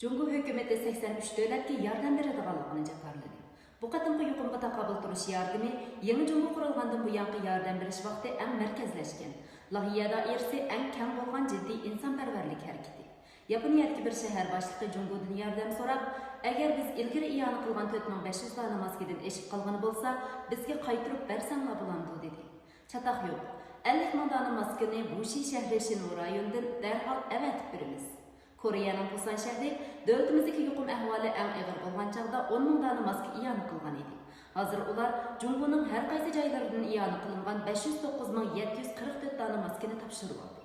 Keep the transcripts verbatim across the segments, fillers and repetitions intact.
جۇڭگو ھۆكۈمىتى سەكسەن ئۈچ دۆلەتكە ياردەم بېرىدىغانلىقىنى جاكارلىدى. بۇ قېتىمقى يۇقۇمغا تاقابىل تۇرۇش ياردىمى يېڭى جۇڭگو قۇرۇلغاندىن بۇيانقى ياردەم بېرىش ۋاقتى ئەڭ مەركەزلەشكەن، لايىھە دائىرىسى ئەڭ كەڭ بولغان جىددىي ئىنسانپەرۋەرلىك ھەرىكىتى. ياپونىيەدىكى بىر شەھەر باشلىقى جۇڭگودىن ياردەم سوراپ، ئەگەر بىز ئىلگىرى ئىئانە قىلغان تۆت مىڭ بەش يۈز دانە ماسكىدىن ئېشىپ قالغىنى بولسا، بىزگە قايتۇرۇپ بەرسەڭلار بولامدۇ؟ دېدى. چاتاق يوق. ئەللىك مىڭ دانە ماسكىنى ۋۇشى شەھىرى شىنۋو رايونىدىن دەرھال ئەۋەتىپ بېرىمىز. كورېيەنىڭ پۇسان شەھىرى دۆلىتىمىزدىكى يۇقۇم ئەھۋالى ئەڭ ئېغىر بولغان چاغدا ئون مىڭ دانە ماسكا ئىئانە قىلغان ئىدى. ھازىر ئۇلار جۇڭگونىڭ ھەر قايسى جايلىرىدىن ئىئانە قىلىنغان بەش يۈز توققۇز مىڭ يەتتە يۈز قىرىق تۆت دانە ماسكىنى تاپشۇرۇۋالدى.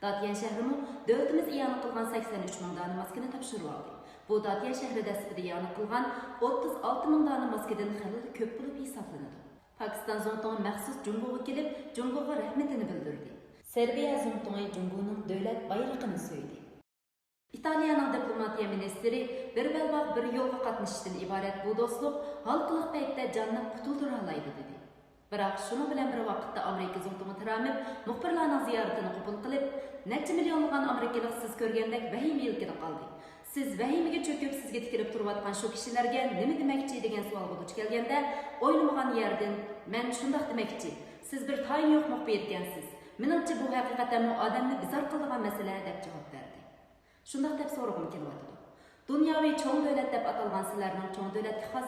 داتيەن شەھىرىمۇ دۆلىتىمىز ئىئانە قىلغان سەكسەن ئۈچ مىڭ دانە ماسكىنى تاپشۇرۇۋالدى. بۇ داتيەن شەھىرى دەسلىپىدە ئىئانە قىلغان ئوتتۇز ئالتە مىڭ دانە ماسكىدىن خېلىلا كۆپ بولۇپ ھېسابلىنىدۇ. پاكىستان زۇڭتۇڭى مەخسۇس جۇڭگوغا كېلىپ، جۇڭگوغا رەھمىتىنى بىلدۈردى. سېربىيە زۇڭتۇڭى جۇڭگونىڭ دۆلەت بايرىقىنى سۆيدى. ئىتالىيەنىڭ دىپلوماتىيە مىنىستىرى بىر بەلباغ بىر يولغا قاتنىشىشتىن ئىبارەت بۇ دوستلۇق ھالقىلىق پەيتتە جاننى قۇتۇلدۇرالايدۇ، دېدى. بىراق شۇنىڭ بىلەن بىر ۋاقىتتا ئامېرىكا زۇڭتۇڭى ترامپ مۇخبىرلارنىڭ زىيارىتىنى قوبۇل قىلىپ، نەچچە مىليونلىغان ئامېرىكىلىق سىز كۆرگەندەك ۋەھىمە يىلكىدە قالدى. سىز ۋەھىمىگە چۆكۈپ، سىزگە تىكىلىپ تۇرۇۋاتقان شۇ كىشىلەرگە نېمە دېمەكچى دېگەن سوئالغا دۇچ كەلگەندە، ئويلىمىغان يەردىن، مەن شۇنداق دېمەكچى، سىز بىر تايىنى يوق مۇخبىر ئىكەنسىز. مېنىڭچە، بۇ ھەقىقەتەنمۇ ئادەمنى بىزار قىلىدىغان مەسىلە، دەپ جاۋاب بەردى. شۇنداق دەپ سورىغۇم كېلىۋاتىدۇ. دۇنياۋى چوڭ دۆلەت دەپ ئاتالغان سىلەرنىڭ چوڭ دۆلەتكە خاس